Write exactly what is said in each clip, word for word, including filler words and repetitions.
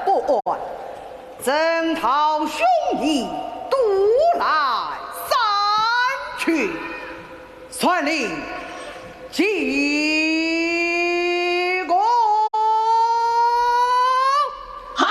不安，曾讨兄弟都来三军，传令进攻。哈！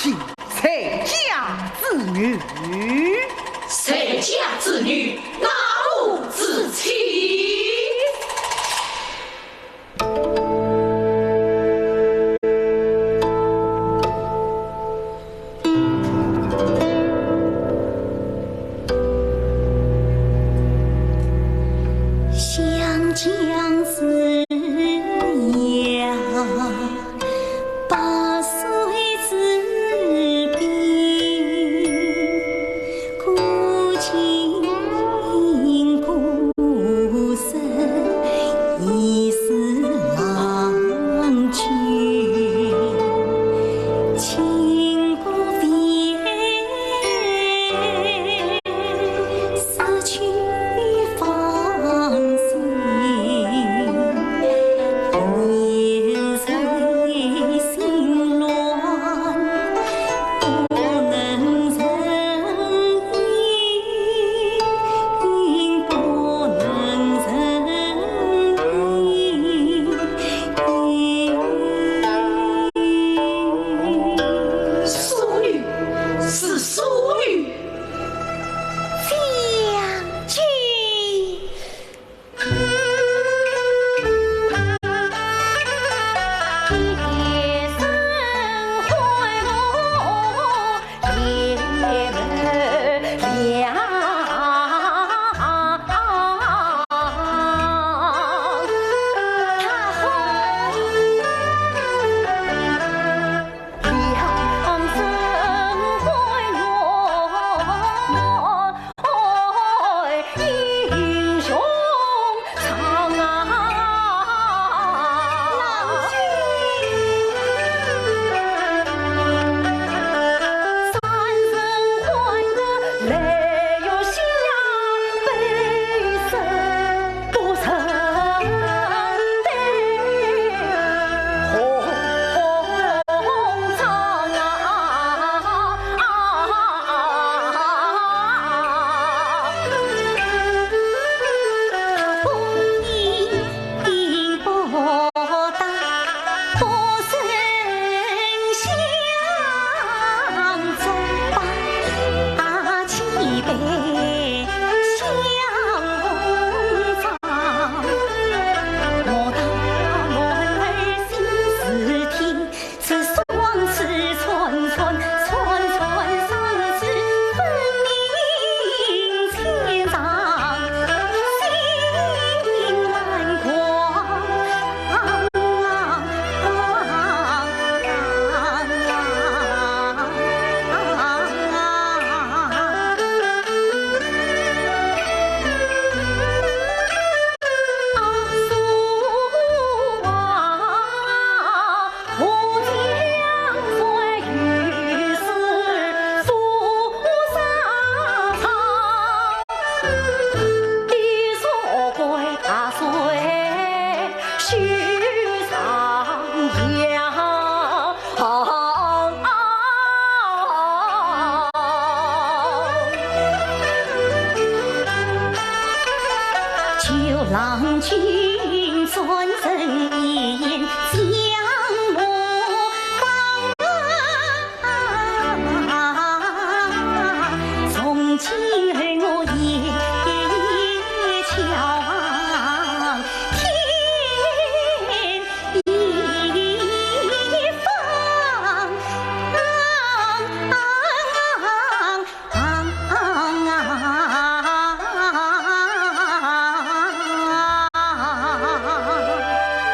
谁家之女？谁家之女？哪户之妻？ 淑女，是淑女。将军。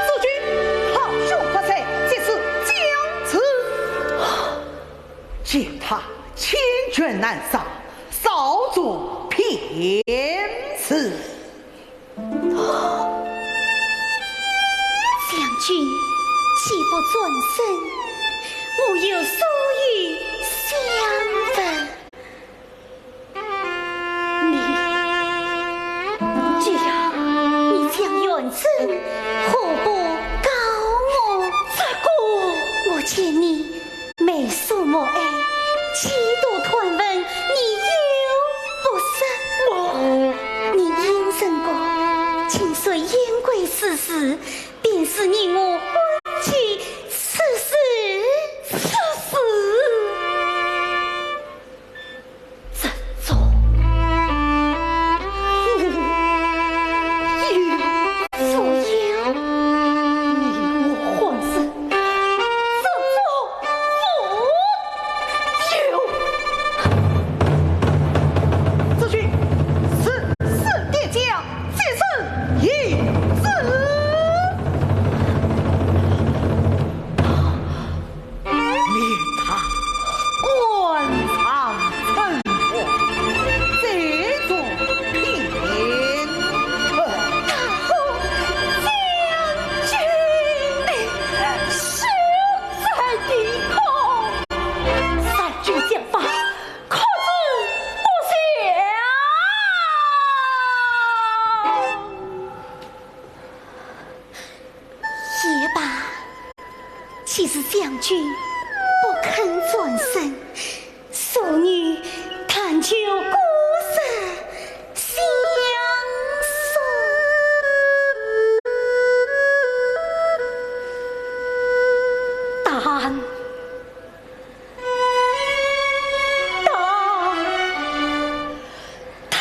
祝君好学发财，这是将子。见他千拳难上，少做骗事。 将军，既不转身，我又所以相问。你，既然你将愿转，何不告我？这个，我见你 眉疏目矮，几度探问，你又不说。我，你应承过，今岁燕归之时，便是你我婚期，此事，此事。既是将军不肯转身， 素女但求姑息相送。但，但，但。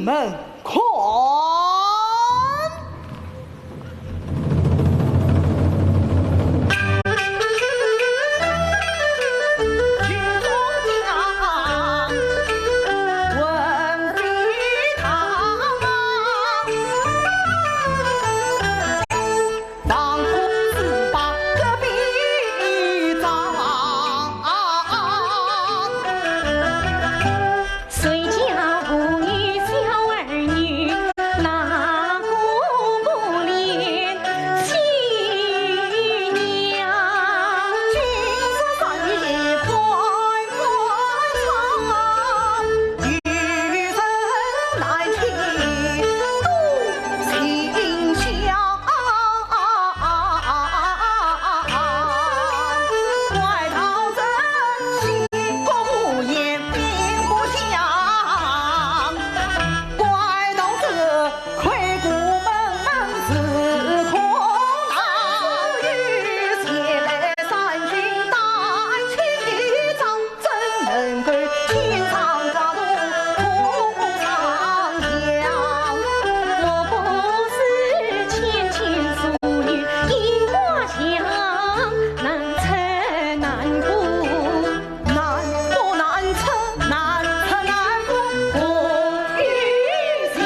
门槛。 谁家无女小儿女，哪个不怜惜娘？今日三月快快唱，有人难听多心香。 怪道真心不言并不详，怪道这愧骨门门是空难。前来三军打起仗， 怎能够天上高度空上阳？我不是千金淑女一花香，难称难过，难不难称，难称难过，我与想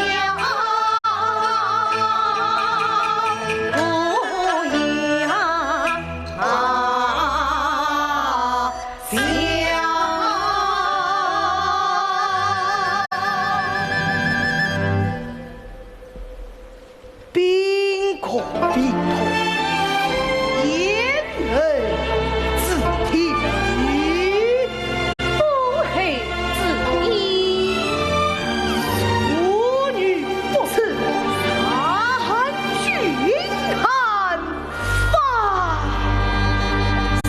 不一样。 啊，想。兵可兵痛，言而止血。 不黑之意。淑女不死，大汉君汉吧。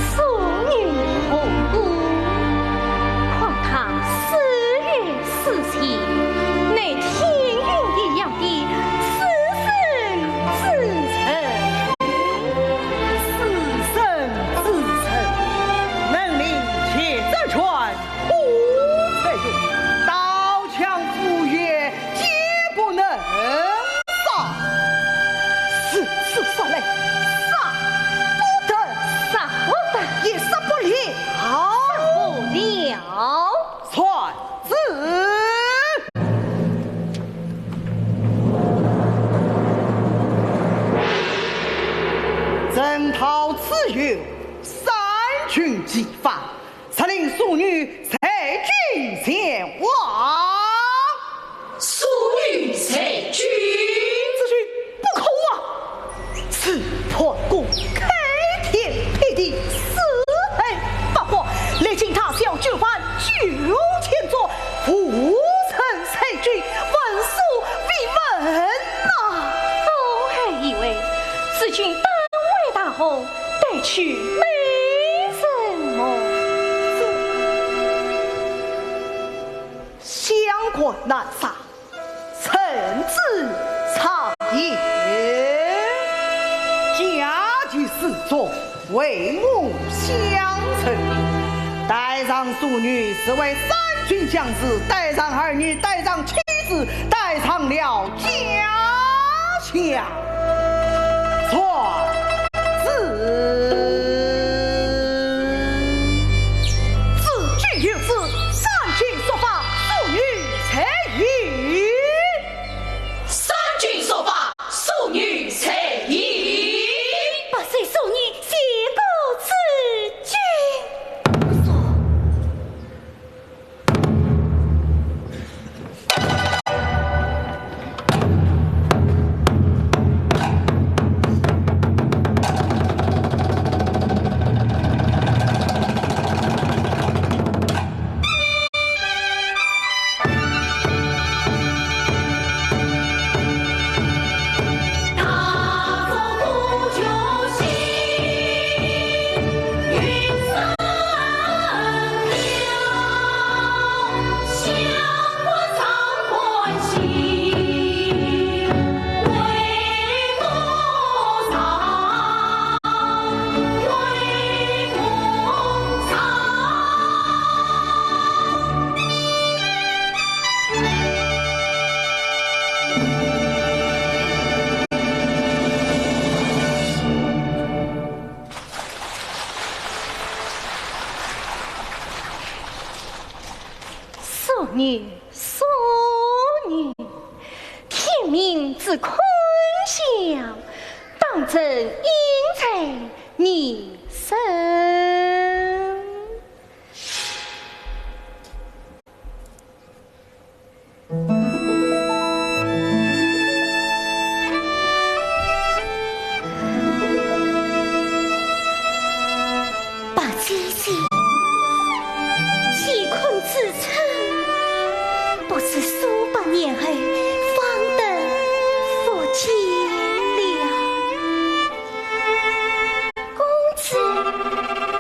淑女何故？况她四月 死前乃天云一样的自生自死。自生自死，能令铁证全，火才用，刀枪斧钺皆不能杀。如此说来，杀不得，杀不得，也杀不了，杀不了。 传旨。曾讨此由，三军齐发，勒令淑女随军前往。 淑女随军。子虚，不可啊！此叛国开天辟地，四海八荒，历经大小九万九千遭，无人随军，闻所未闻呐！我还以为子君当为大王，带去美人么？ 相国难杀，臣子差也。家眷四众，为我相承。带上淑女是为三军将士，带上儿女，带上妻子，带上了家 下传旨。子君有旨，三军速发，淑女在前。三军速发，淑女在前。不随淑女，谢过子君。女，所女，天命之坤象，当真应在你身。 白姐姐，乾坤之春，不知数百年后，方得复见了。公子。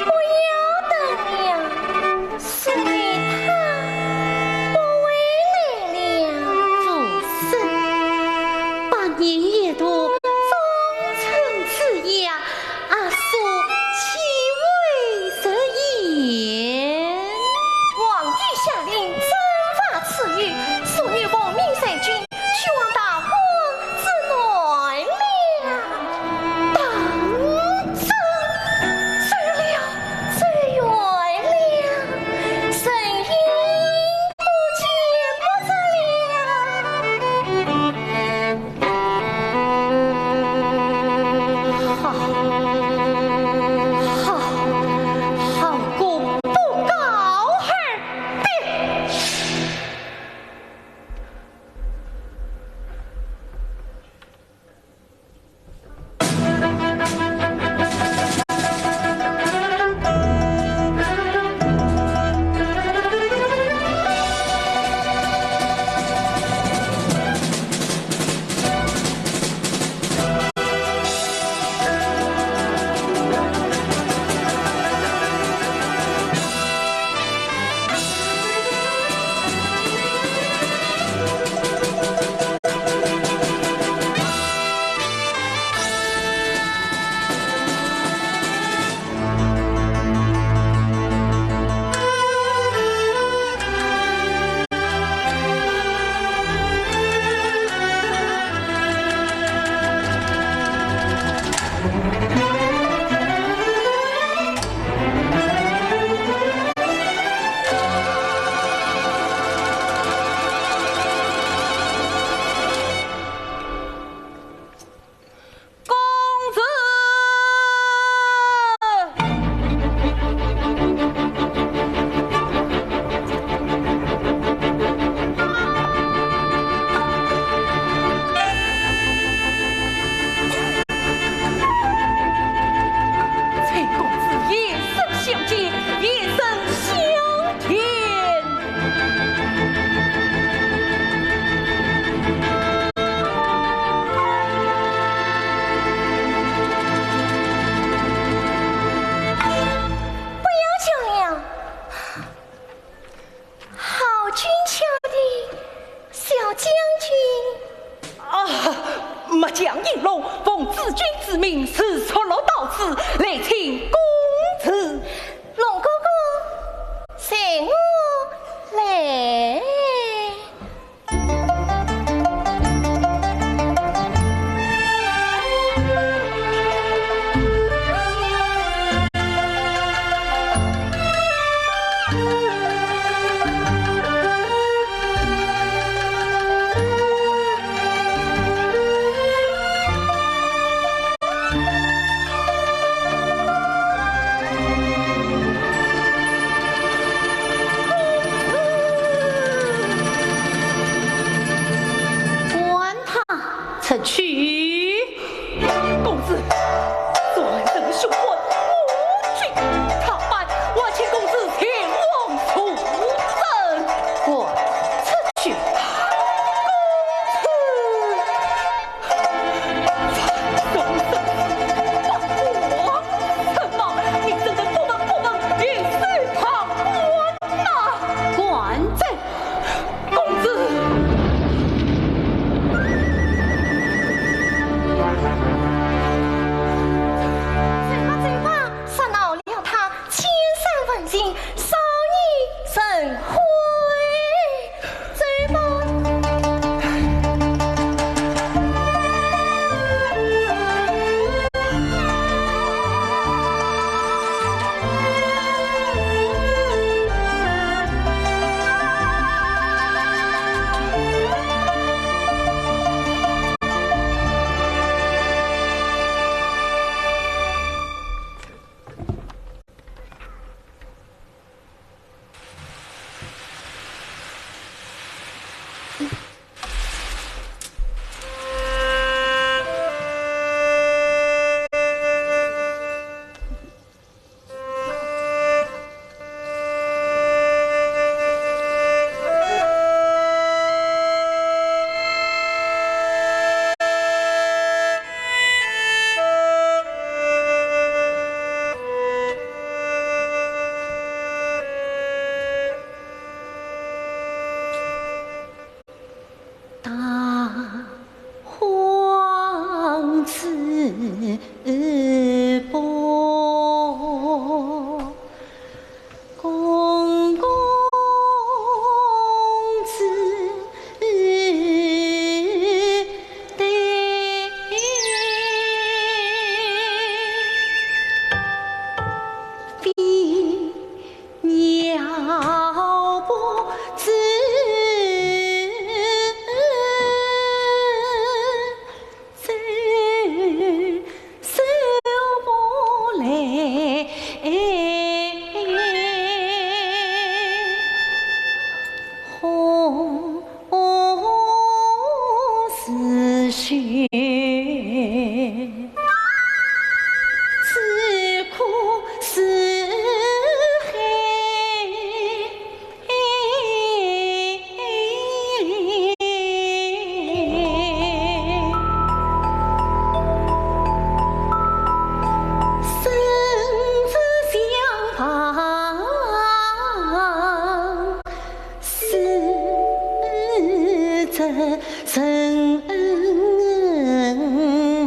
人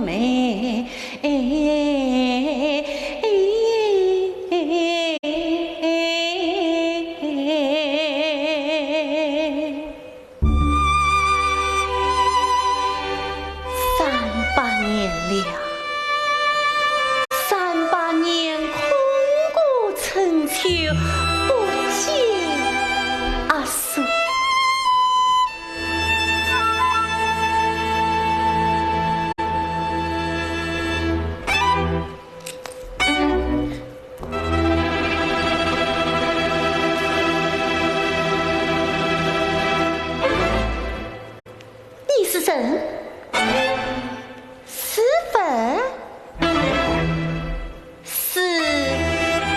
美。三百年了，三百年空过春秋，不见阿叔。 你是人？是佛？是，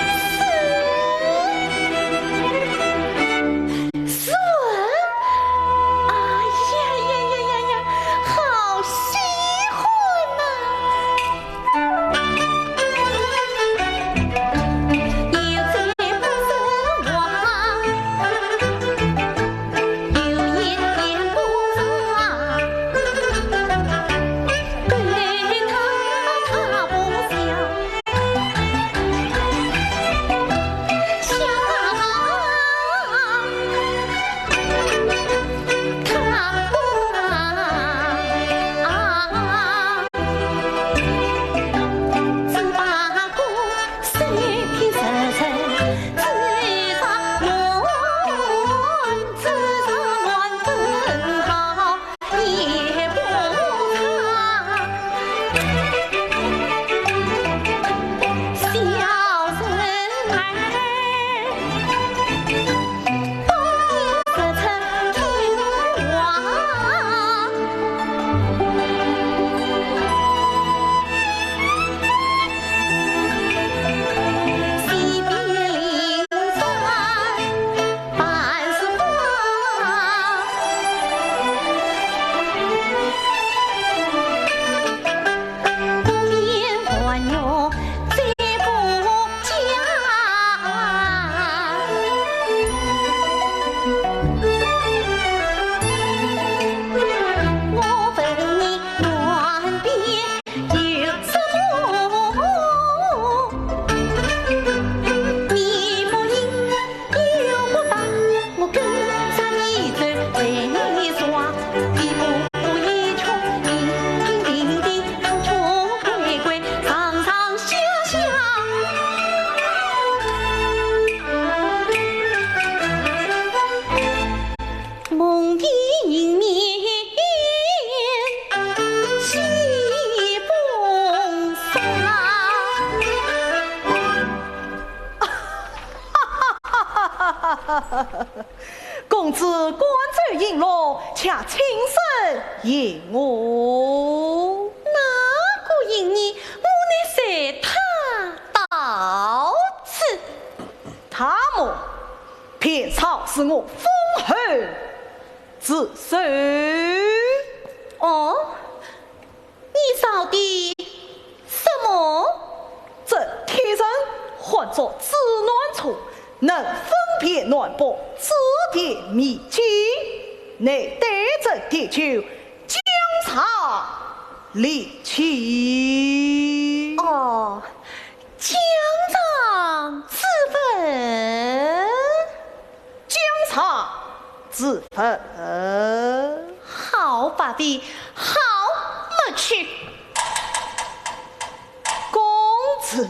是，是佛？哎呀呀呀呀呀，好稀罕呐！ 公子赶走迎龙，且请示于我。哪个迎你？我乃随他到此。他么，便当是我封侯之首。哦， 你造的什么？这天生唤作指南虫，能分辨南北，指点迷津，乃对症点穴，将上利器。哦，将上之分。 将上之分。好把柄，好没趣。公子，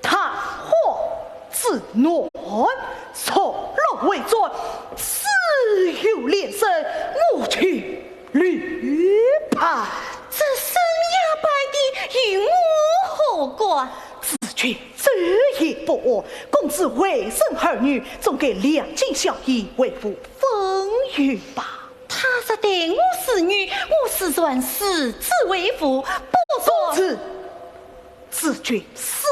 桃花之南，松露为砖，自有灵深，我去 绿白。这生牙白点与我何关？子建这也不安，公子未生儿女，总该两情相依，为父分忧吧。他若待我是女，我自然视之为父，不然。公子，子建自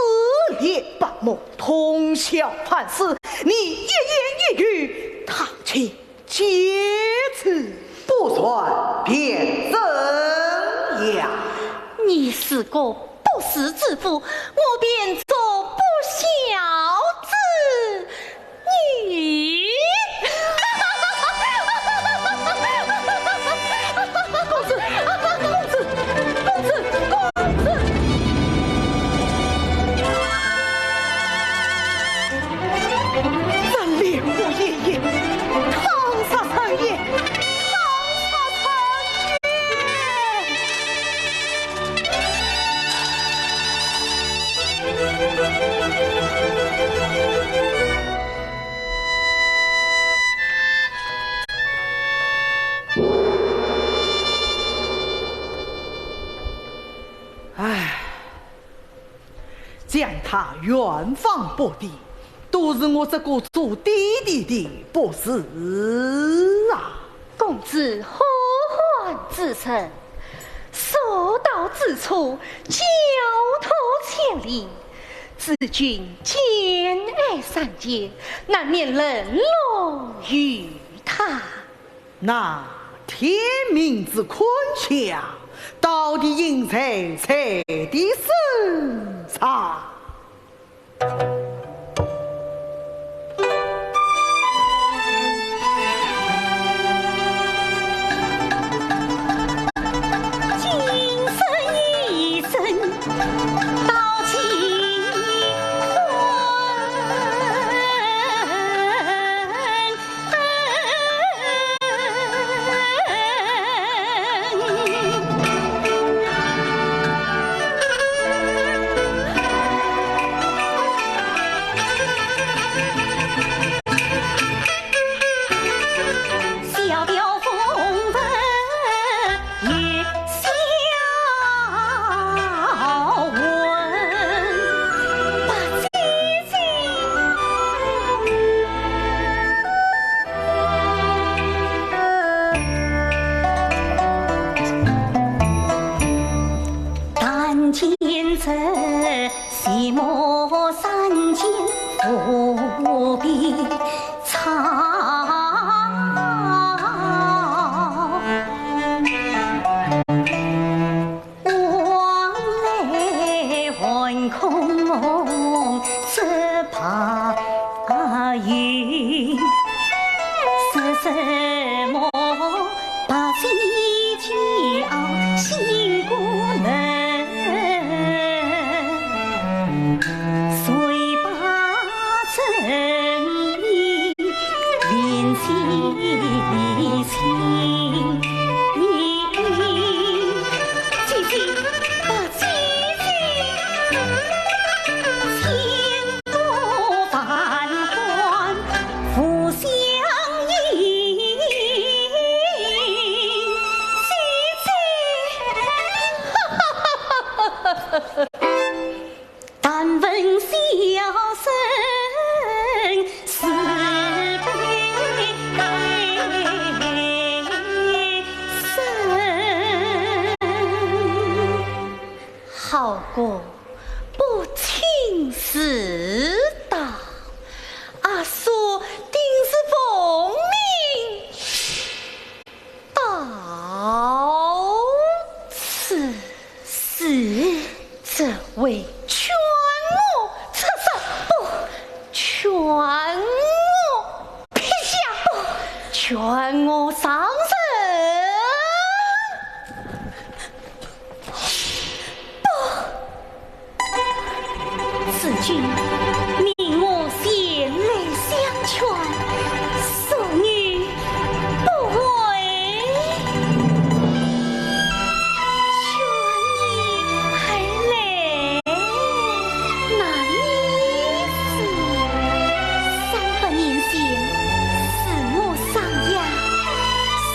怜白目，痛惜寒士，你一言一语，他情 皆知。不传便怎样？你是个不世之妇，我便做不孝之女。他远访不第，都是我这个做爹爹的不是啊。公子何患此甚？所到之处，焦土千里，子君兼爱三千，难免冷落于他。 那天命之坤下，到底应在谁的身上？好个不请自到，阿叔定是奉命到此。 是，这位劝我出山，不，劝我撇下，不，劝我上山，不。 子君命我前来相劝，素女不为。劝你而来，难你死。三百年前，是我上吊，是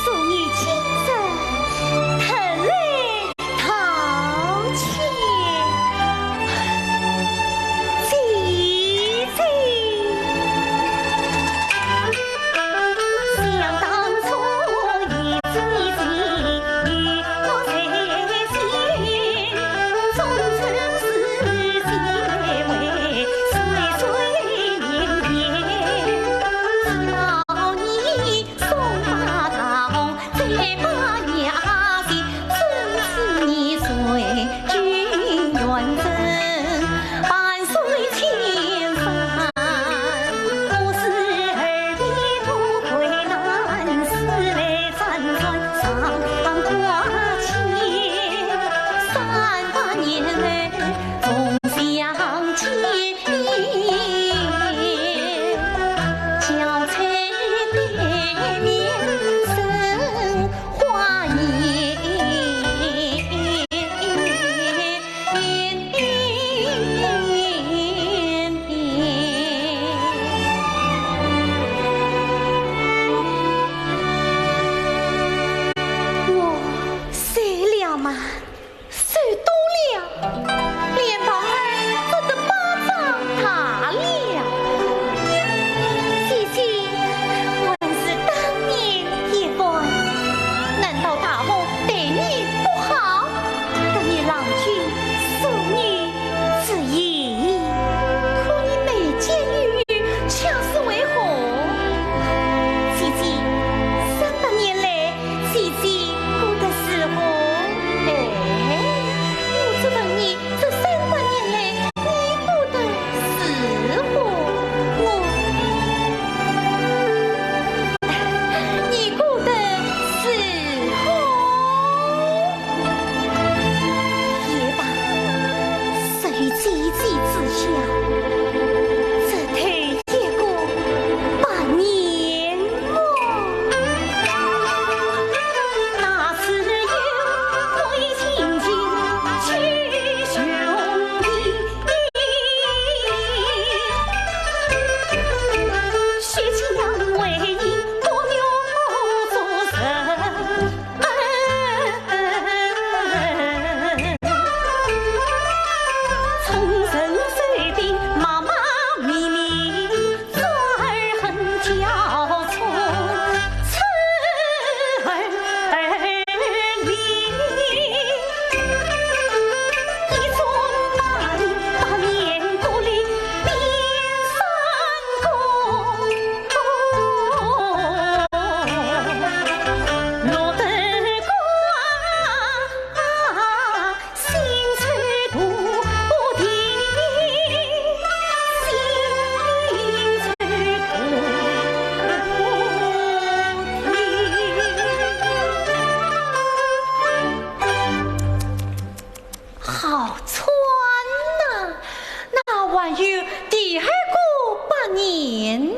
呢？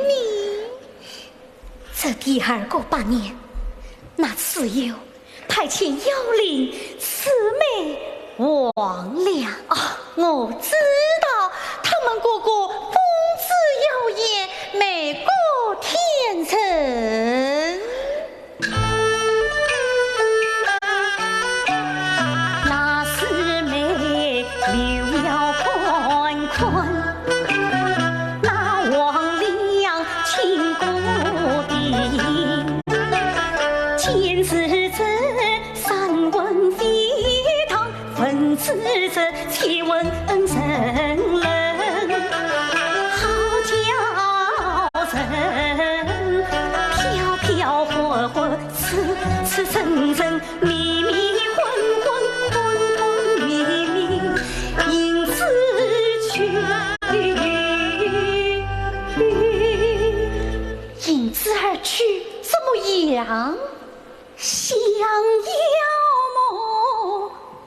这第二个八年，那蚩尤派遣妖灵魑魅魍魉。啊，我知道，他们个个奉旨妖言，美过天神。 那四妹柳腰款款，那黄鹂鸯金鼓笛。见此则三魂飞荡，闻此则七魂神冷。好叫人飘飘忽忽，痴痴沉沉， 迷迷昏昏，昏昏迷迷，影子去。影子而去，怎么样？像妖魔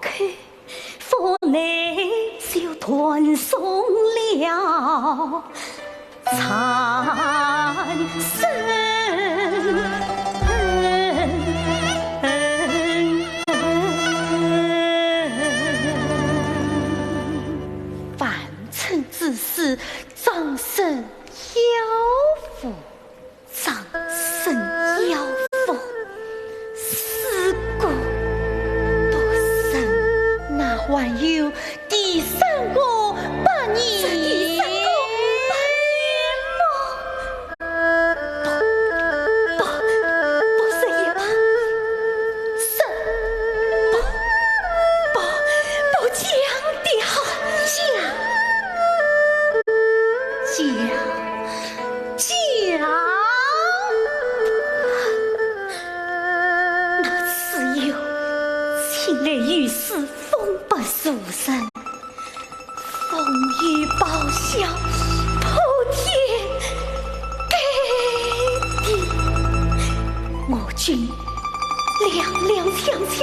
鬼，腹内就断送了。 残生。凡尘之事，葬身妖府。 葬身妖府，尸骨不生。那还有第三个八年。这第三个八年么？不，不，不是也罢。是，不，不，不讲的好。讲，讲。 讲。那蚩尤青来玉树风不如人，风雨咆哮，铺天盖地。我军踉踉跄跄，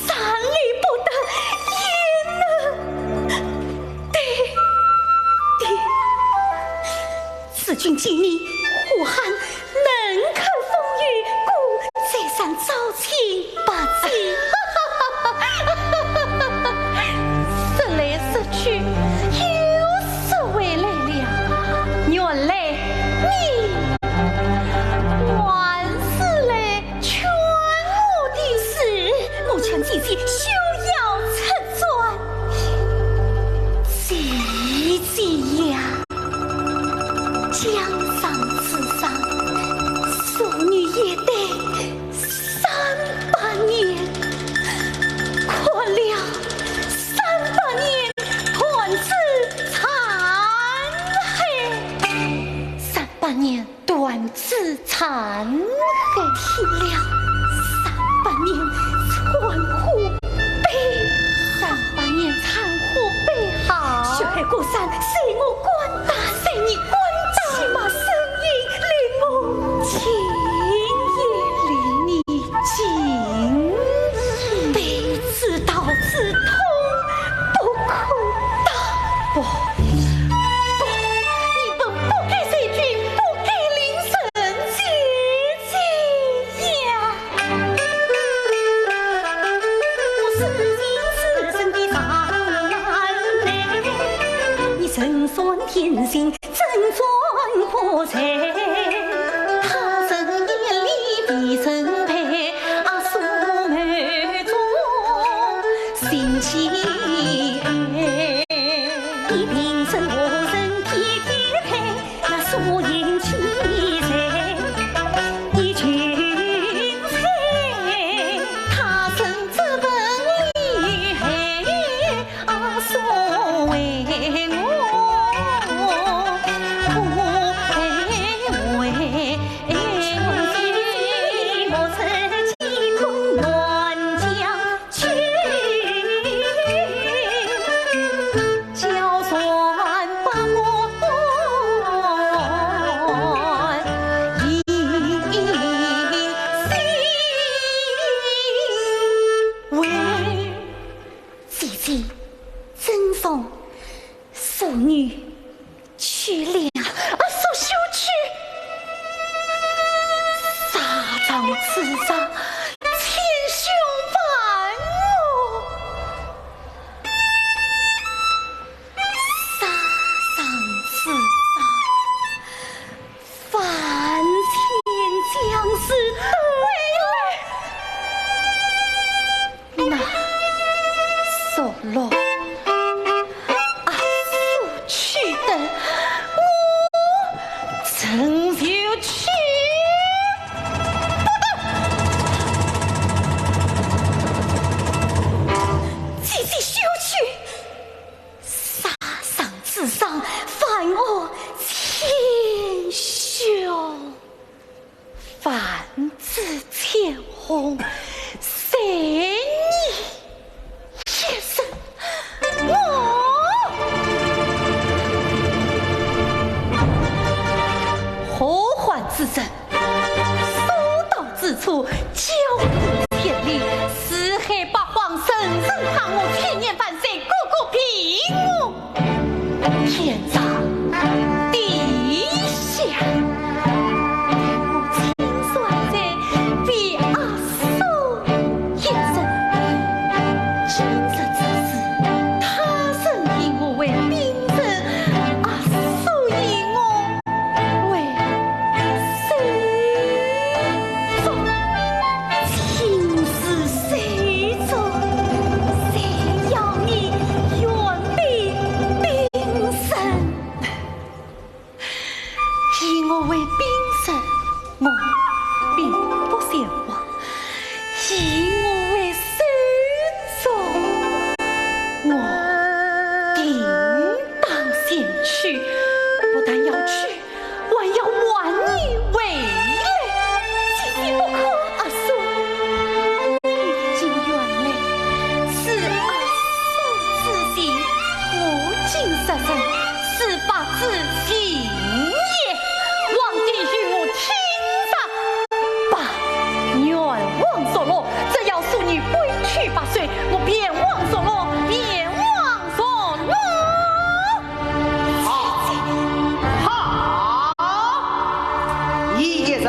站立不得，焉能得敌？ 此君见你呼喊，能克风雨，故再三招请不至。说来说去，又说回来了。原来你还是来劝我的事。我劝姐姐休要出转。姐姐呀， 江山之上，淑女也得三百年，看了三百年断子残害。三百年断子残害。听了三百年残酷 悲，三百年残酷悲号。血海孤山，随我滚蛋，随你滚蛋。骑马生涯，离我近也离你近。被刺刀刺痛，不可当。不，不，你们不该随军，不该领人进京呀。 你身穿天行，怎转火柴？他人眼里比人配，阿叔眉中心气黑。你平生何人体贴配？ 那素颜妻子一群才，他生之分厉害，啊，所为我苦为为，莫说几空乱将 去，叫算把我之上，千凶万恶。沙场之上，万千将士归来。 那索罗，阿苏去得，我怎就去不得？姐姐休去，沙场之上，万恶千凶。 万紫千红，随你一身。我祸患之人，所到之处，交付千里，四海八荒，人人怕我，千年万岁，个个避我。 天上地下，我亲率在为阿苏一生。今日之事，他人以我为兵臣，阿苏以我 为手足，亲似手足，谁要你远避兵身？以我为兵臣，我并不前往；以我为手足，我定当前去。不但要去， 还要还你回来。姐姐不可。阿苏，你已经远来，是阿苏之行，我今杀身，是白子行也。皇帝与我亲上，把冤枉索罗，只要索尼归去百岁，我便忘索罗，便忘索罗。 好，好，一人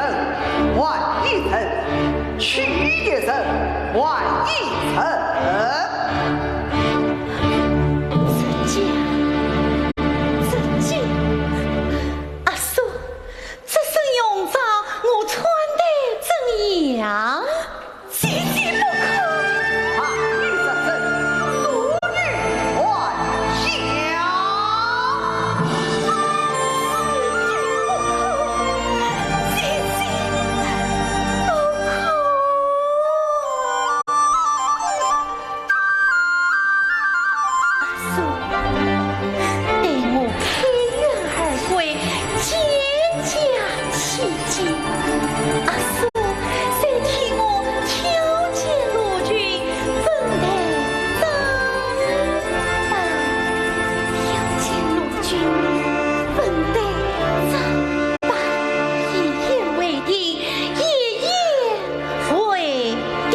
还一人，去一人还一人。这剑，这剑，阿苏，这身戎装我穿得怎样？ 姐姐不可。啊，你这人淑女还小。姐姐不可，姐姐不可。阿苏，待我开元而归，见驾 起见。阿苏，再替我挑选罗裙，粉黛装扮。挑选罗裙，粉黛装扮，一言为定，一言为定。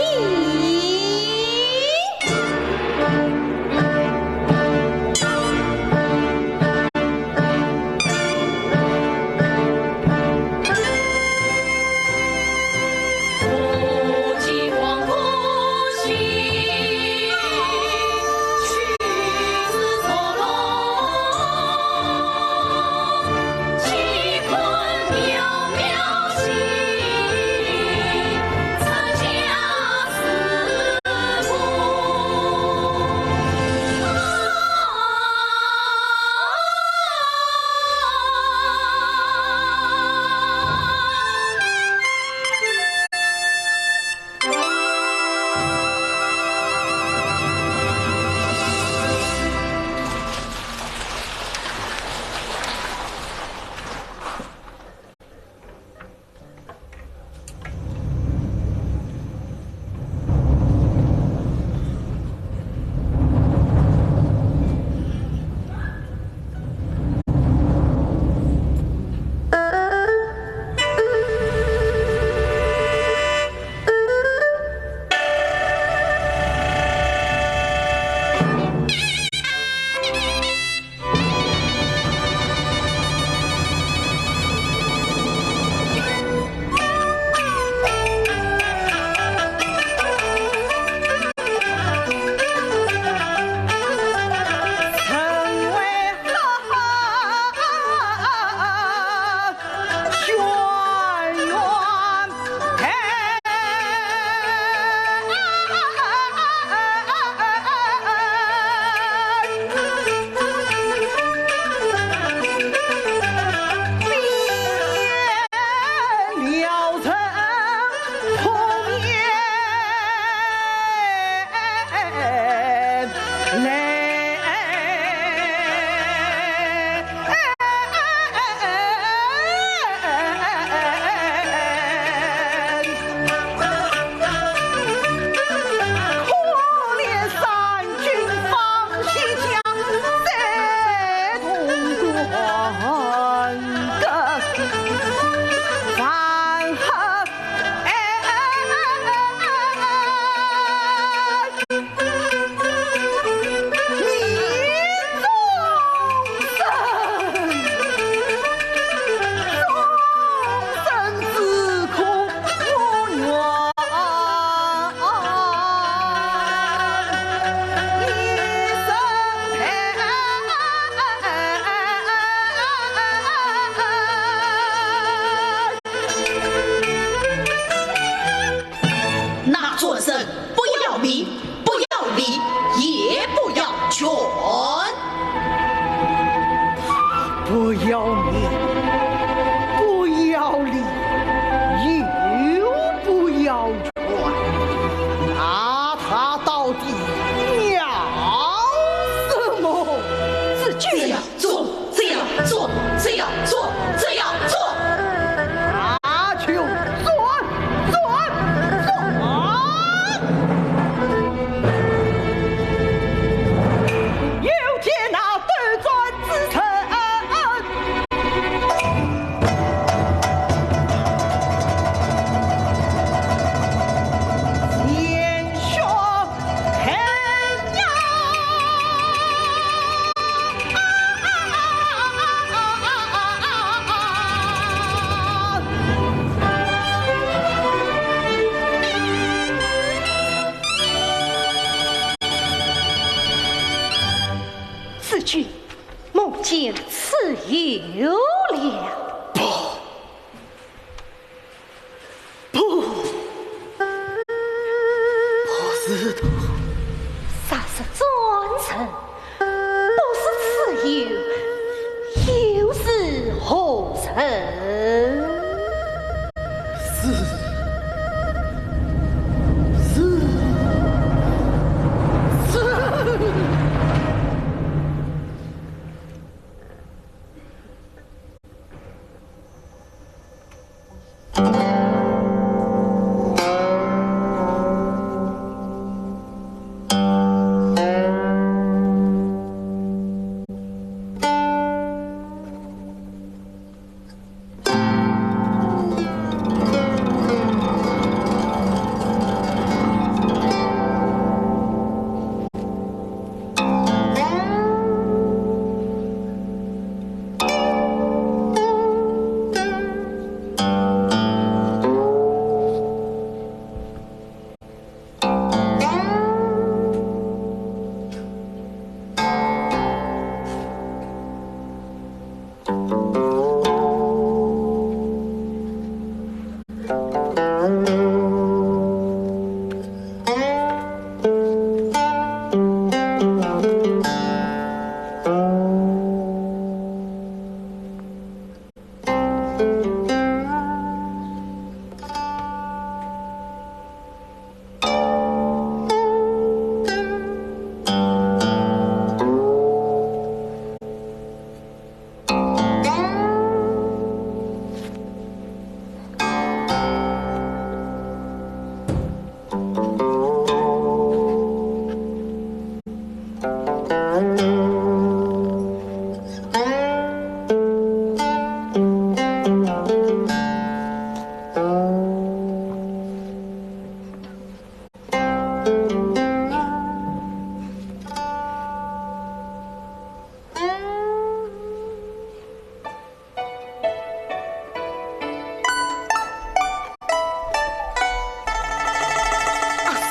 阿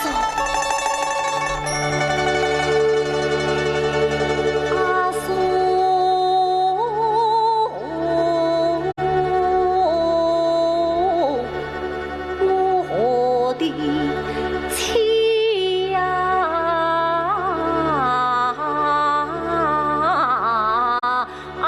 叔，阿叔，我的妻呀！啊！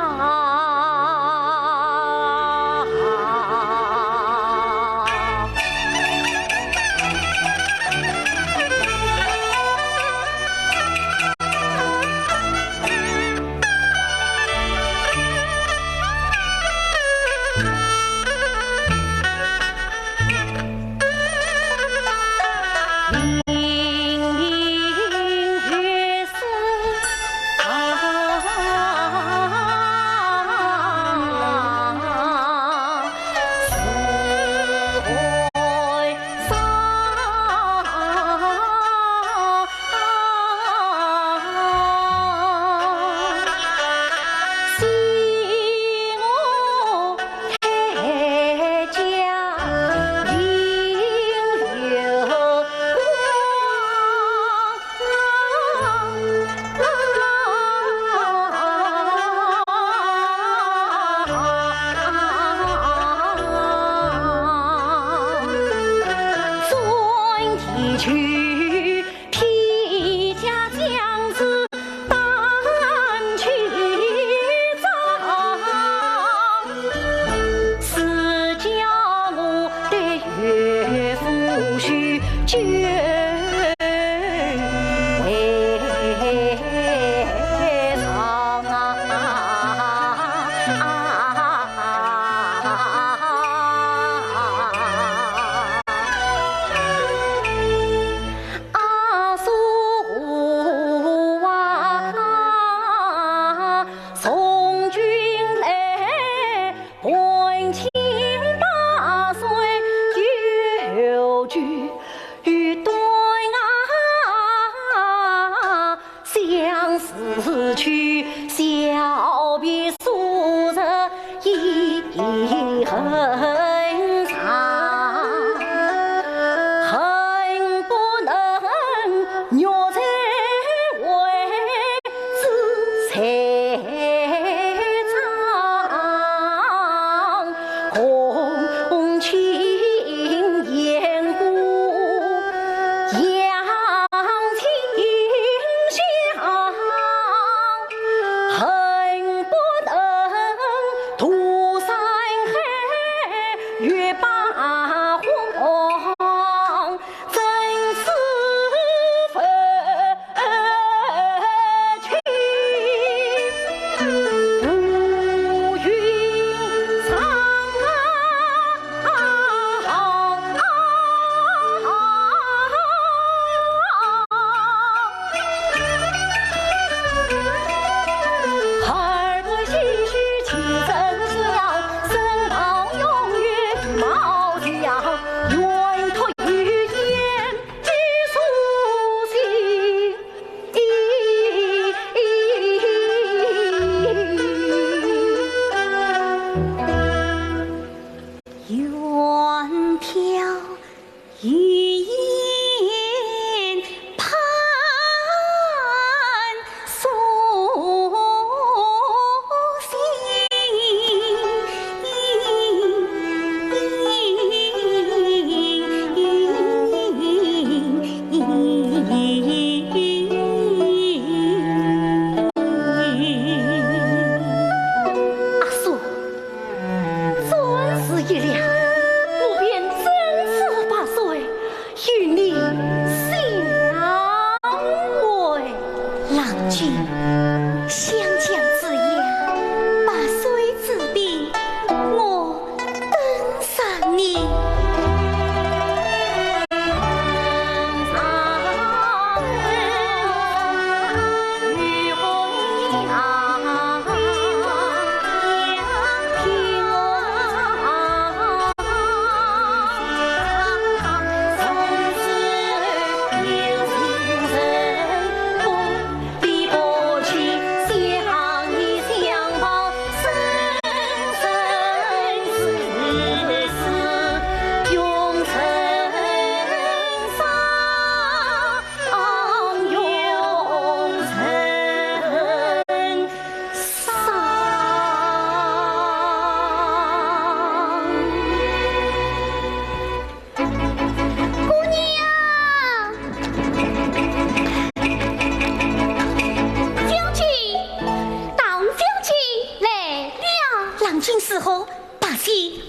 安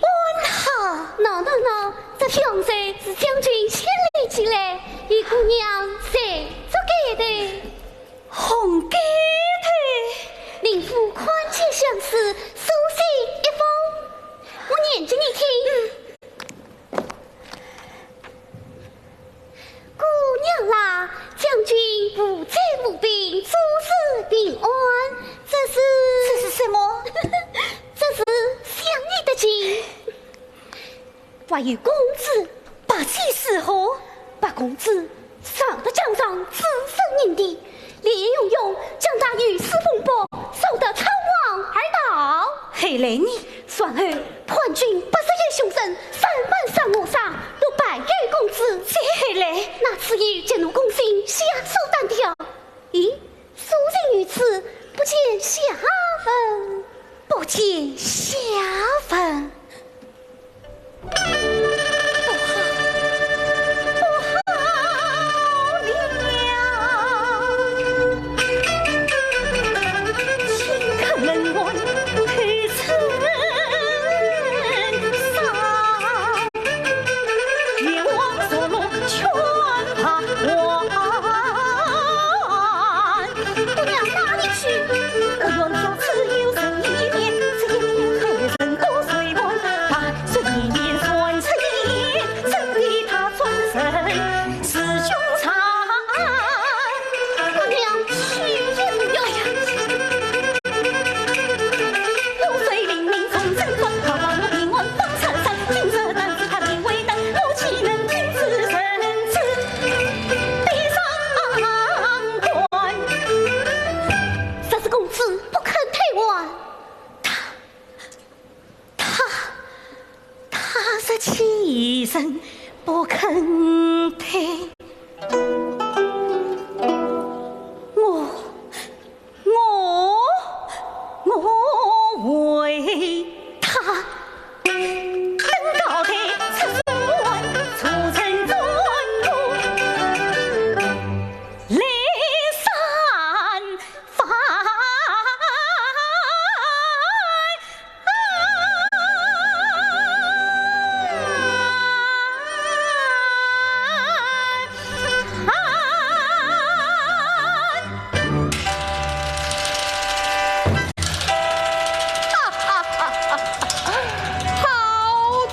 好。喏，喏，喏，这香水是将军亲临前来，与姑娘谁做盖头？红盖头。令夫款款相思，书信一封，我念给你听。嗯。 姑娘啦，将军无灾无病，诸事平安。这是，这是什么？这是想你的信。还有公子，八戒如何？八公子上得江上，自生云帝， 烈焰熊熊将他御赐风波，烧得仓皇而逃。后来呢？然后叛军八十一凶神，三万三五杀，都败于公子。再后来？那次又急怒攻心，下手单挑。咦，书信于此，不见下文。不见下文。 不好，不好了！姑娘，哪里去？ 姑娘，去也不要。若是公子不肯退还，他，他，他是欺人不肯退。我，我，我为他登高台，出山，出城转路，来山 好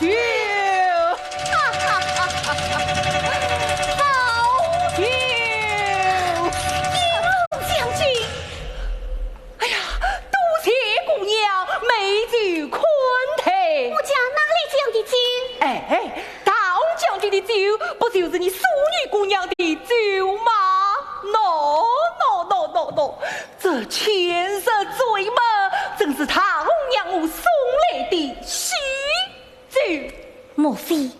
酒！ 好酒！一路将军。哎呀，多谢姑娘美酒款待。我家哪里讲的酒？哎，大红将军的酒，不就是你淑女姑娘的酒吗？喏，喏，喏，喏，喏，这千日醉梦，正是大红娘我送来的喜酒。莫非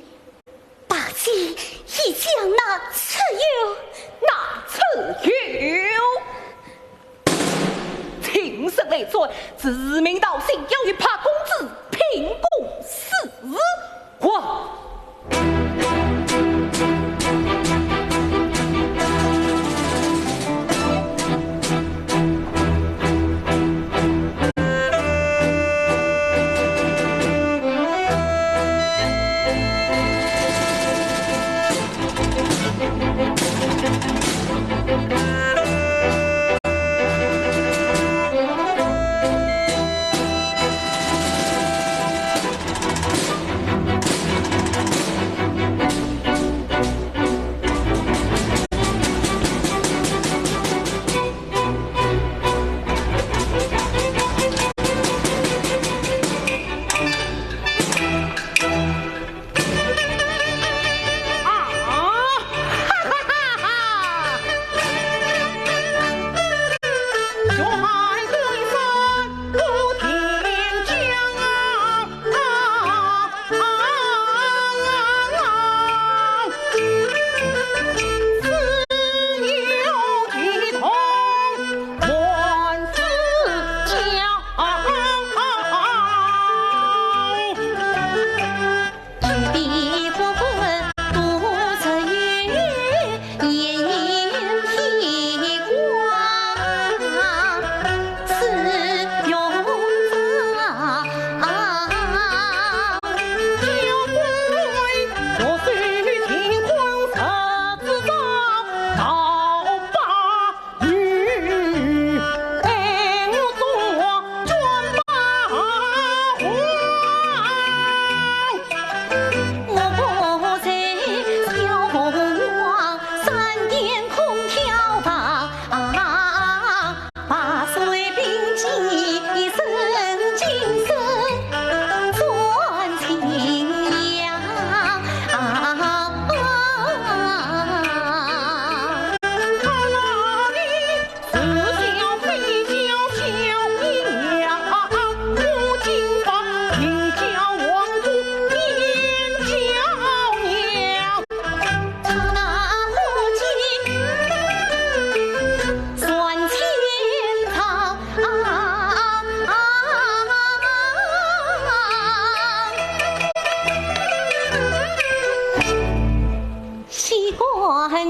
八戒已将那蚩尤，那蚩尤，请示来转，自命道姓，要与八公子拼个死活。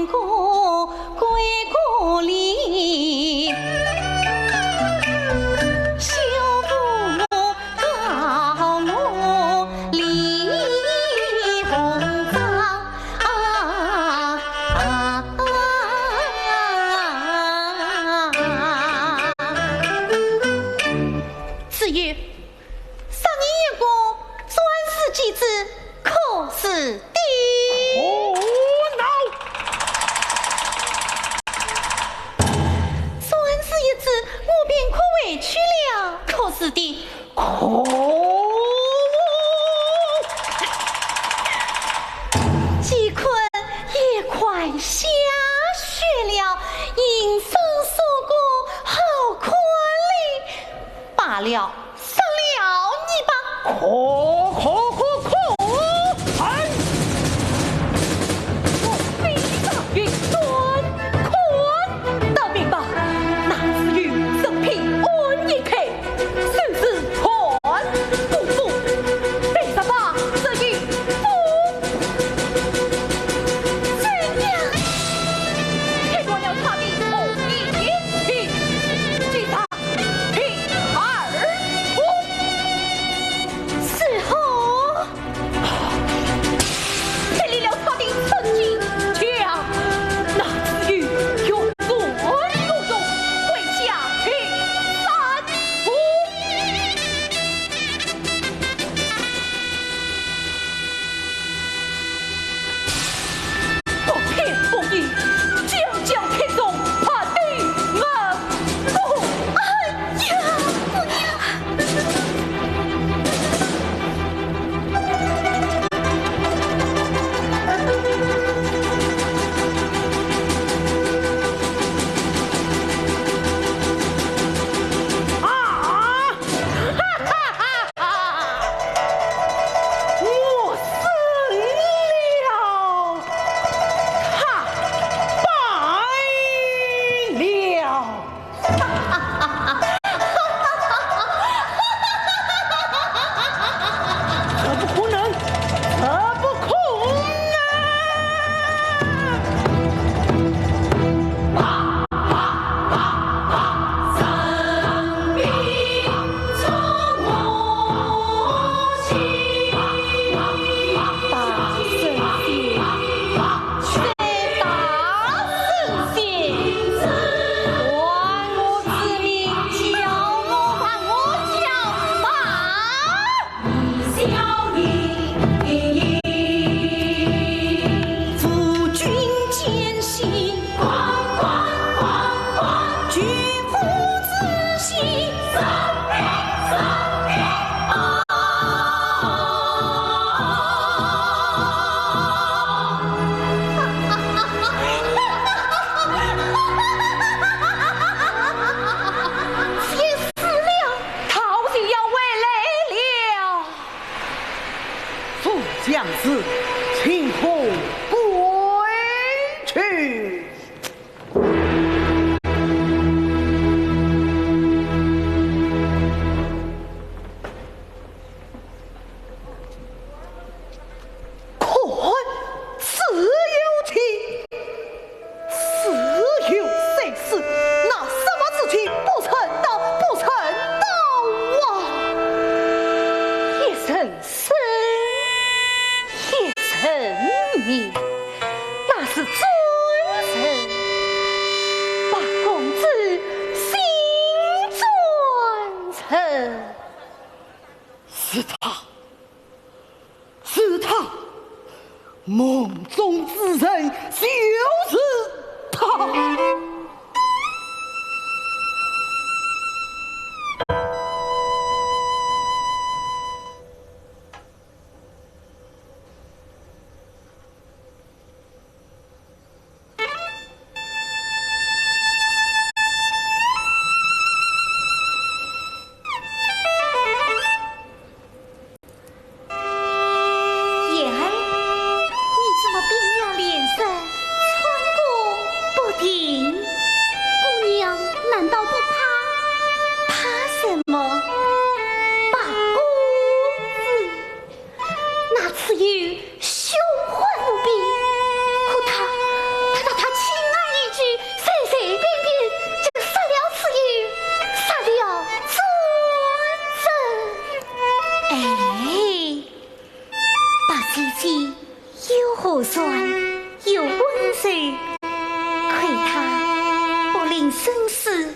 个归故里，休负我告我李鸿章。子玉， 赏你一个专诸己之可是的。哦，喏！专诸一之，我便可回去了，可是的。可恶！季坤也快下雪了，银声送过好看哩。罢了， 赏了你吧。可可可可！哼！我非常云端，看！道明白，那子玉身披安一铠，手持穿骨斧，为啥把这一斧怎样？切断了他的后一气，今日 第二步。是否？切裂了他的神经，将那子玉用软骨头跪下去三步。 不偏不倚，将将听从他的门户。哎呀，姑娘！啊！ 哈哈哈哈！我胜了，他败了。这不可能，这不可能！ 夫君见信，举夫之心，死了，陶就要回来了。 副将士，请回归去。 看，自有其，自有其事，那什么事情不曾到，不曾到啊？一人生，一人灭，那是尊臣。八公子，新尊臣。是他。 是他，梦中之人就是他。 言儿，你怎么变了脸色，喘个不停？姑娘难道不怕？怕什么？八公子，那子玉凶狠无比，可他，他，他，姐又和善又温柔，亏她不吝生死，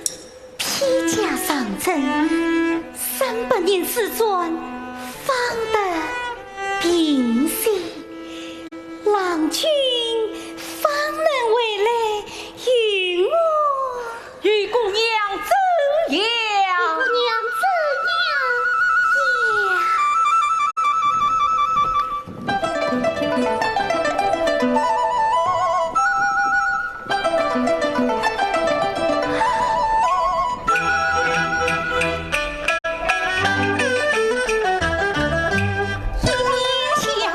披甲上阵，三百年之战方得平息，郎君方能回来与我。 与姑娘怎样？与姑娘怎样？呀！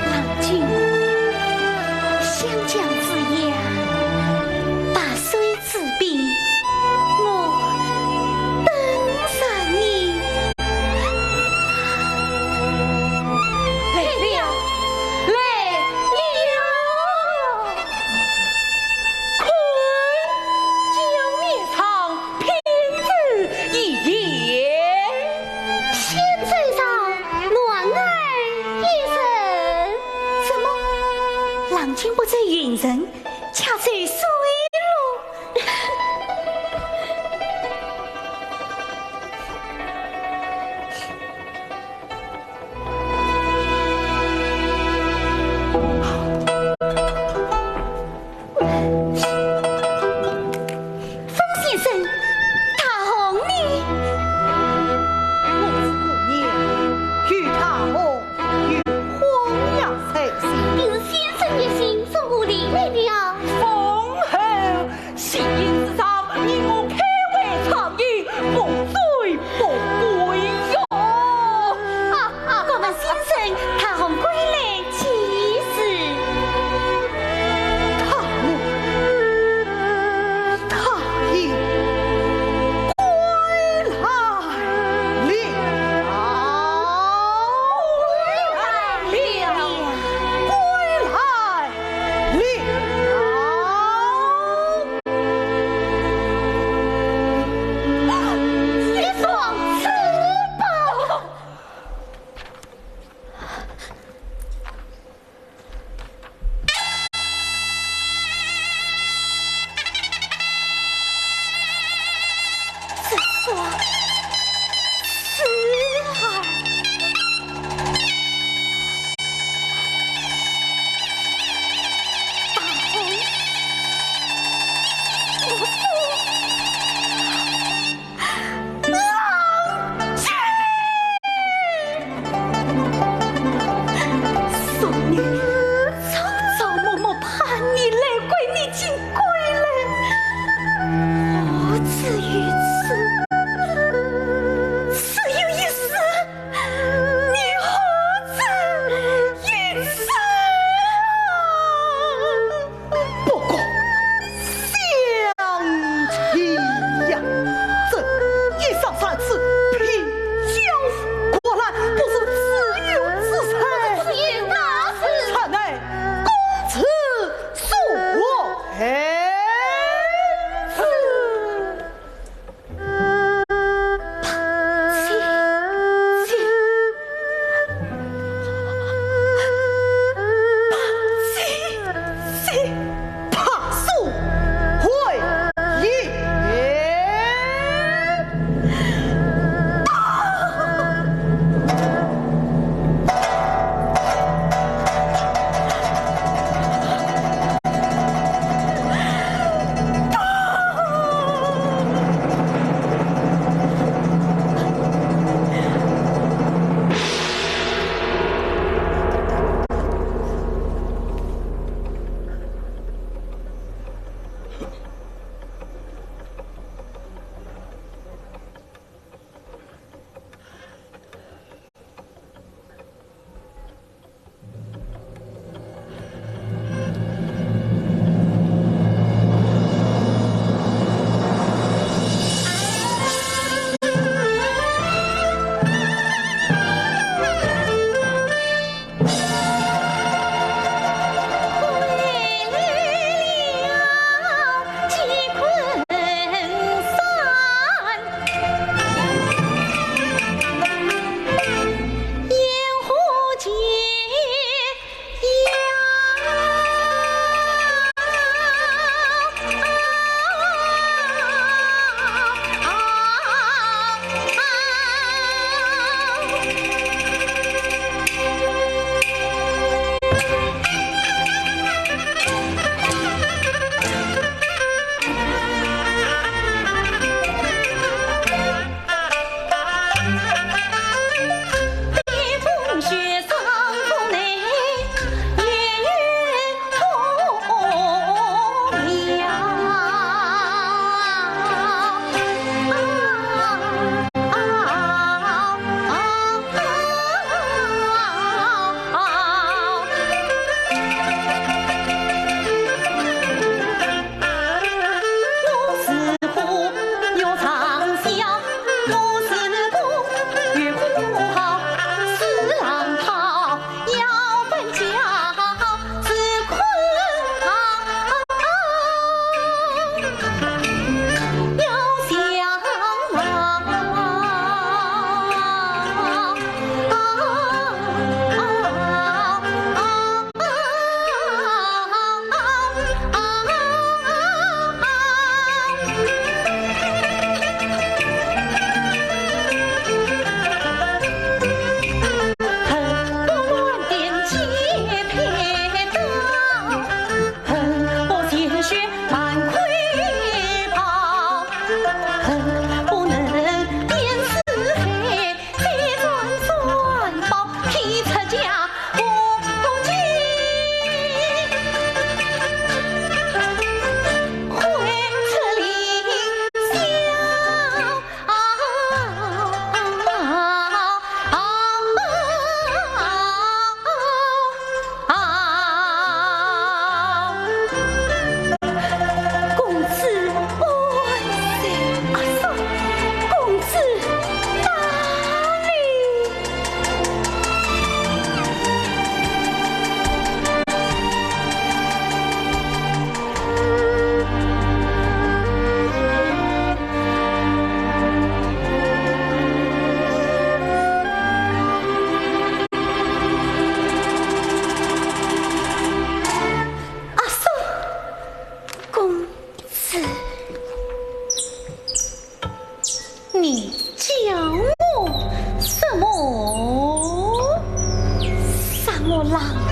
郎君，湘江之夜，白水 之滨，我等着你。来了，来了！看，江面上萍洲一叶。扁舟上，鸾儿一声。怎么，郎君不走云层， 却走水路。风先生，大红呢？我是姑娘，与大红 有荒唐才行。定是先生热心送我离来的啊。风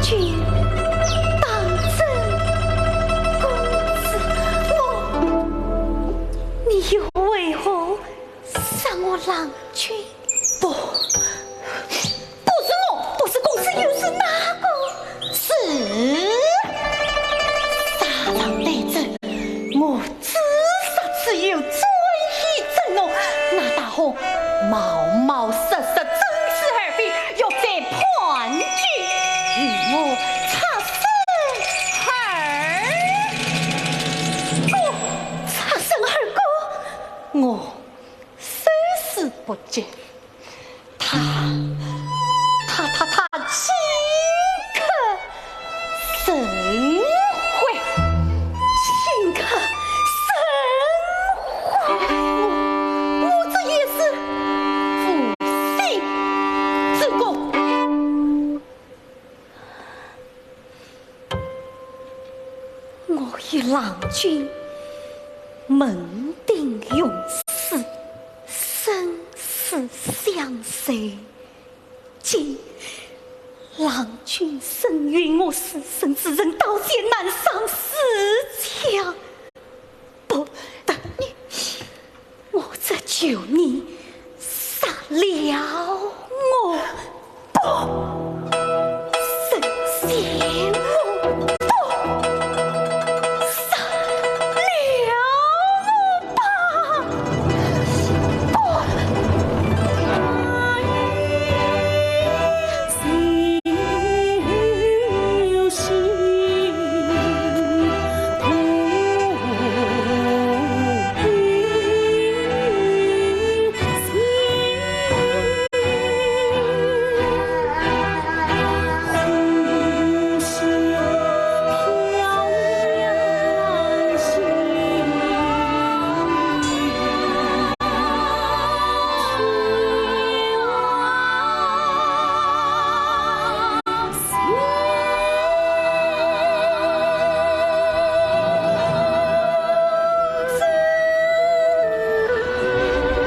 君当真？公子，我……你又为何杀我郎君？不，不是我，不是公子，又是哪个？是沙场对阵，我 自杀之友，专系正浓，那大红冒冒失失，振翅而飞，欲在盘踞，与我擦身而过。哦，擦身而过？我生死不及， 他，他，他，他岂可生还？岂可生还？我，我这也是负心之过。 我与郎君门庭永世，生死相随。今郎君身与我死，生死人刀，险难上死墙。不得你， 我这就你杀了我吧。神仙，我不杀了我吧。不。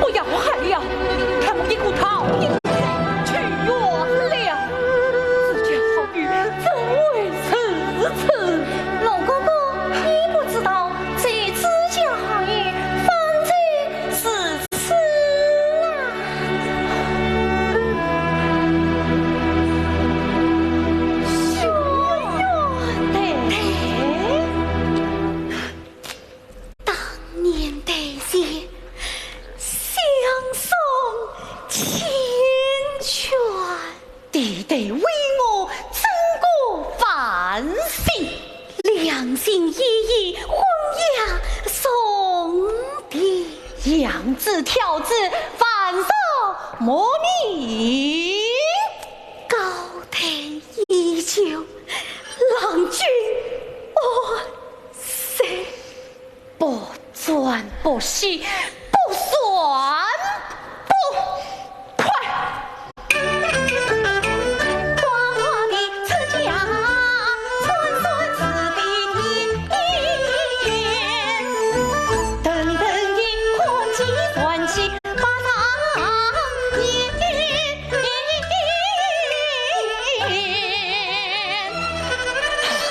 不要喊了，他们一个逃，一个去远了。自家好女怎会如此？龙哥哥，你不知道，这自家好女方才如此啊。许愿台。 当年台前相送缱绻，弟弟为我真个万幸，两情依依，婚约重提，羊脂条子，万寿莫逆。高台依旧，郎君安 谁？不转不息，不算不快。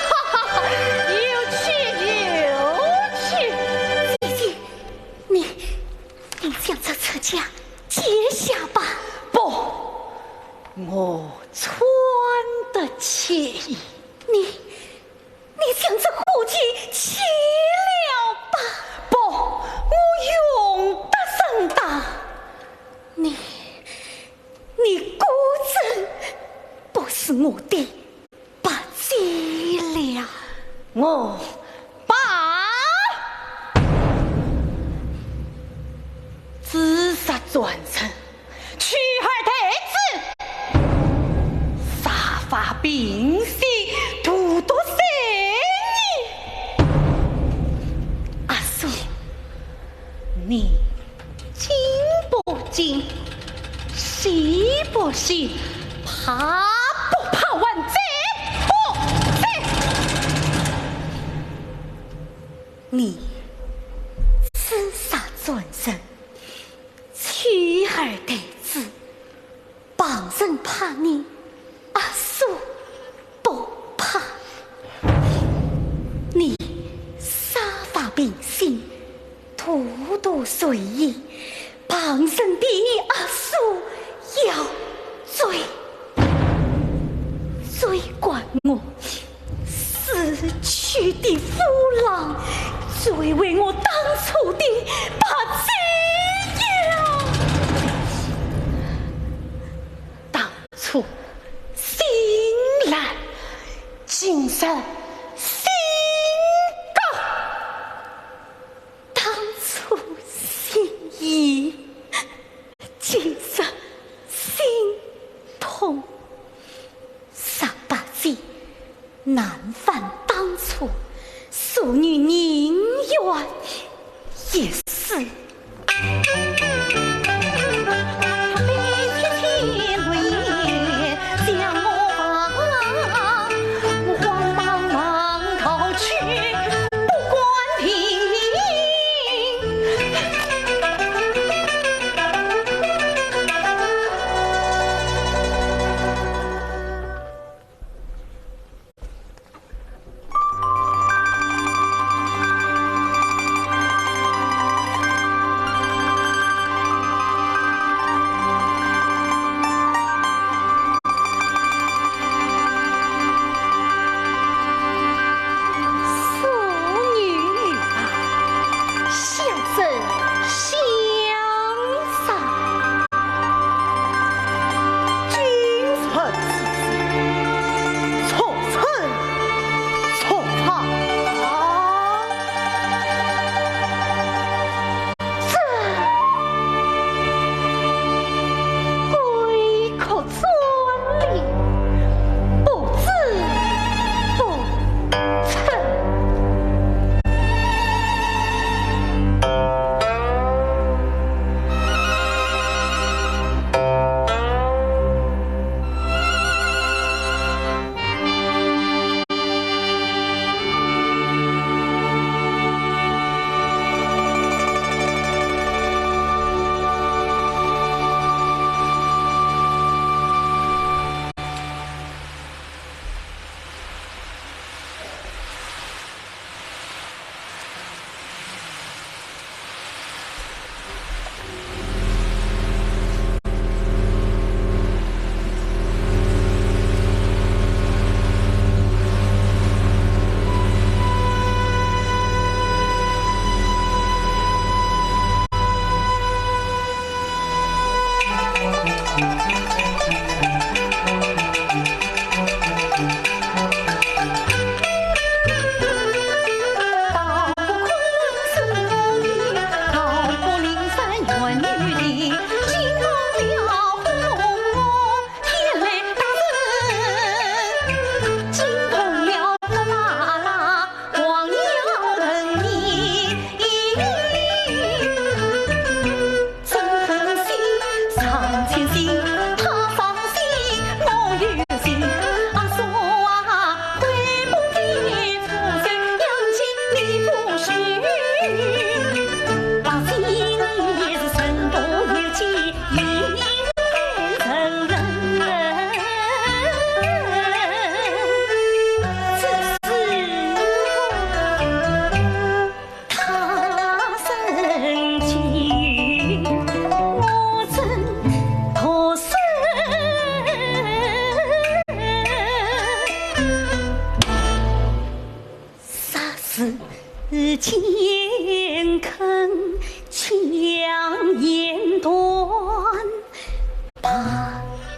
哈哈哈，有趣，有趣。姐姐，你，你将这出家解下吧。不，我穿得起。你， 你将这护具解了吧。不，我用得上当。你，你果真不是我的八戒了。我罢。自杀转生， 取而代之，杀伐并息，独独罪孽。阿叔，你惊不惊？喜不喜？怕不怕？还嘴不嘴？你自杀转生， 取而代之，旁人怕你，阿叔不随意旁人的阿叔要罪，罪怪我死去的夫郎，罪为我当初的不计呀。当初心软，今日心刚。 当初心硬，今日心痛。十八岁难返当初，淑女宁愿一死。淑女啊，小生想啥？君臣之事，孰轻孰重？这贵客 专利，不知不称。霎时间看江沿端，白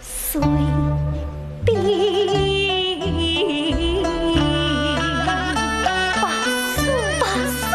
水边。白水，白水。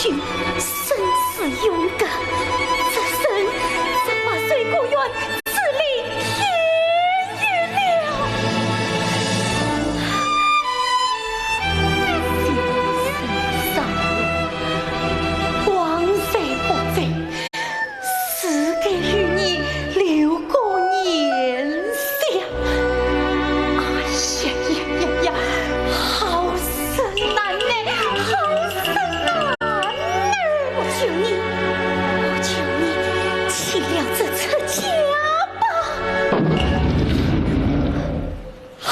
君生死永隔，这生只把水果园置立天宇了。心生伤痛，往事不追， 只该与你留个念想。哎呀呀呀呀，好生难耐，好生难耐！我求你，我求你，弃了这出家吧。 好。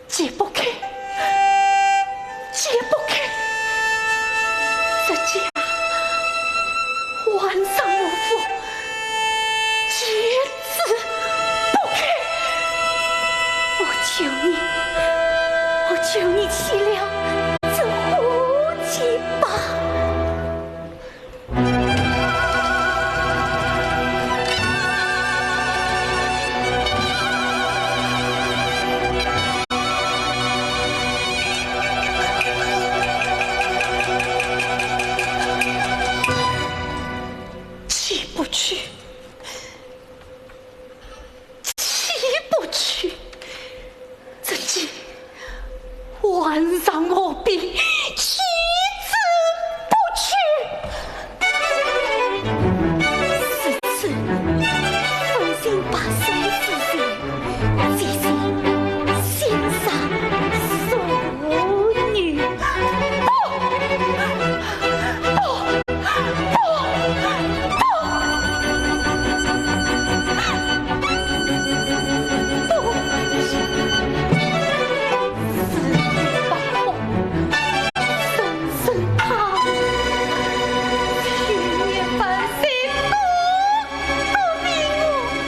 解不开，解不开，这家万丈无福，解之不开。我求你，我求你弃了这户籍吧。 弃不去，弃不去，这家万丈无比，弃之不去。如此，分身白首之时， 姐姐，先生淑女。不，不，不，不，不。是你把我深深怕，情愿半生不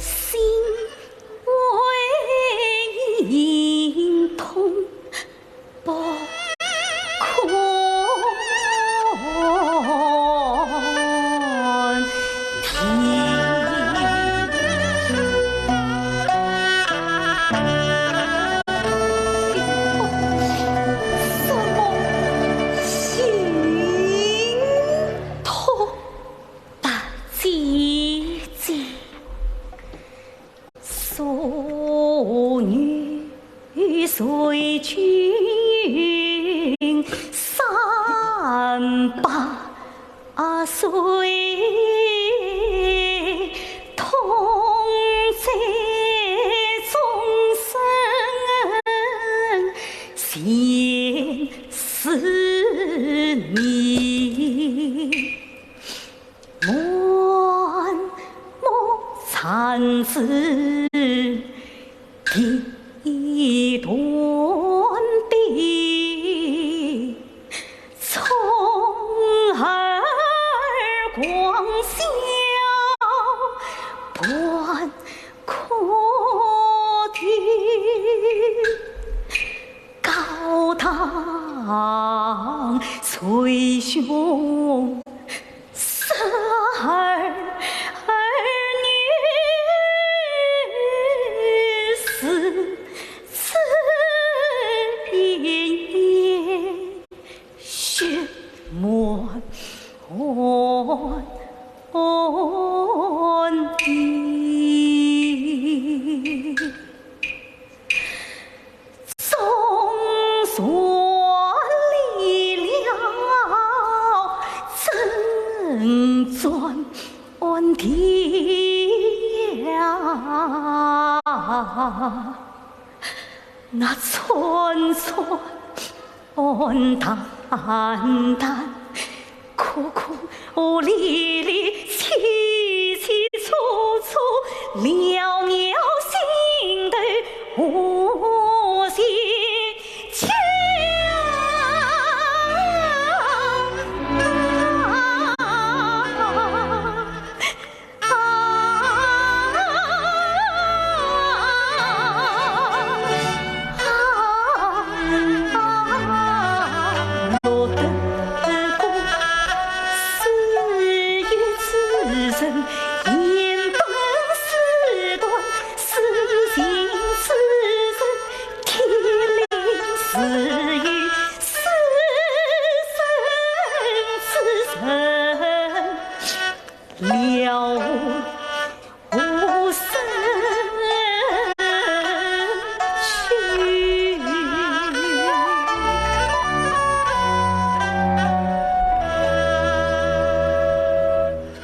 心为你痛。 不可听。什么心痛？白姐姐。 所以随君三百岁，痛在终身前思你。 满目残子地断地，从而广箫半空听。高堂捶胸 十二女子，紫云烟雪满地。 总算离了征战地呀，那穿穿淡淡，苦苦离离，凄凄楚楚，袅袅心头无限情。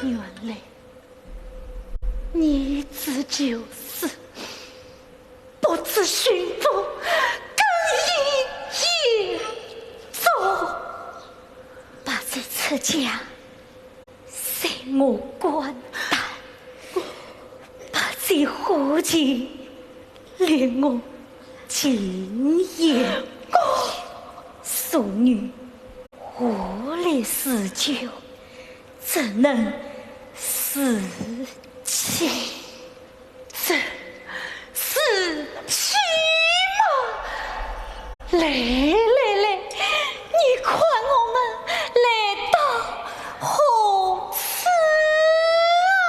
原来你自就是 不知寻夫，更已言中。不知出家，随我观淡，不知何情，令我情愿。淑女无力自救，怎能自弃？ 这是妻吗？来来来，你看我们来到何处啊？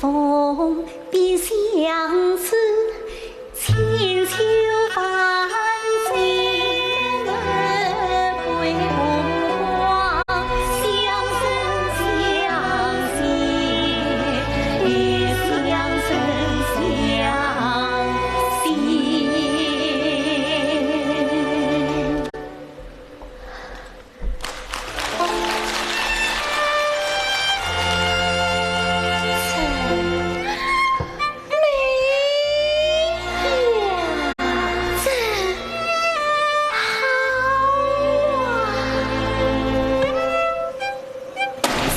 风必相思，千秋万岁。相生相惜，相生相惜。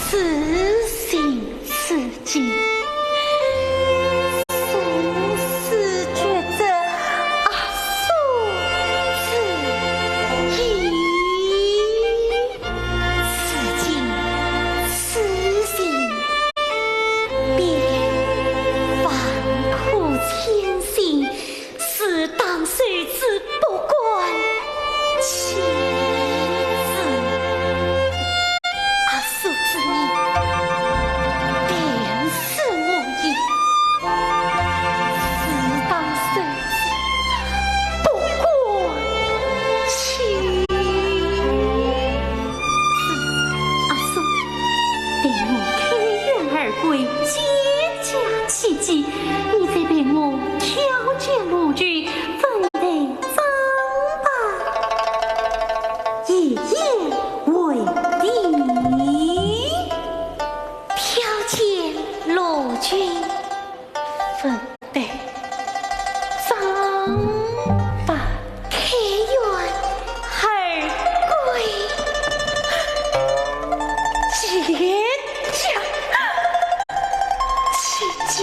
此情此景，生死抉择，阿叔之意。 此情此景，便万苦千辛，是当受之不管其子。阿叔之命，便是我意。 是当受之不管其子。阿叔，待我开元而归，见驾起祭，你再陪我挑选罗裙，粉黛妆奁，一言为定。挑选罗裙，粉 黛妆奁，开元而归，见驾起祭。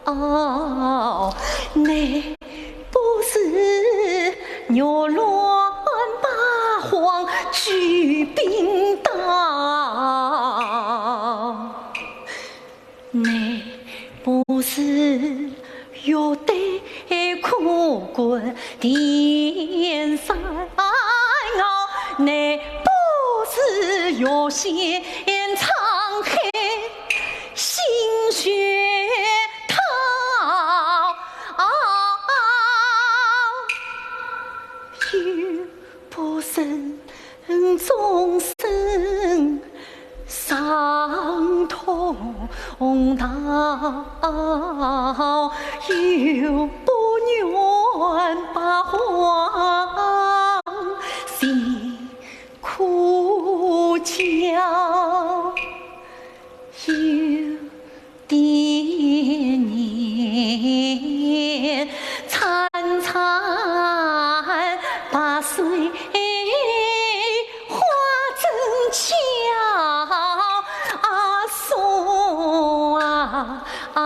哦，乃不是玉銮八荒举兵刀，乃不是玉带 可观天山哦，乃不是月现沧海心血淘，又不忍 众生伤痛道，又不愿八荒辛苦教，又 爹娘惨惨把水花争巧啊送啊啊！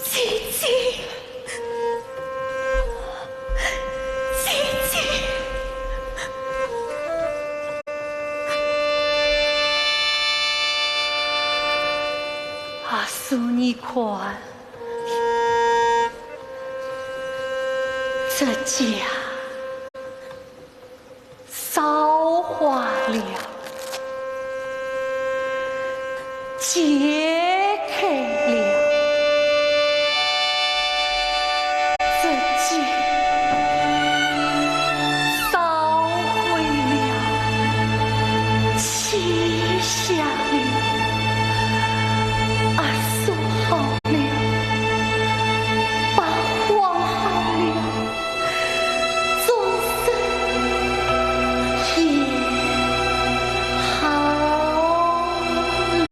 姐姐，姐姐。阿叔，你看，这家 造化了，揭开了，这家烧毁了，漆黑了，啊，烧好了，把荒好了。 众生也好了。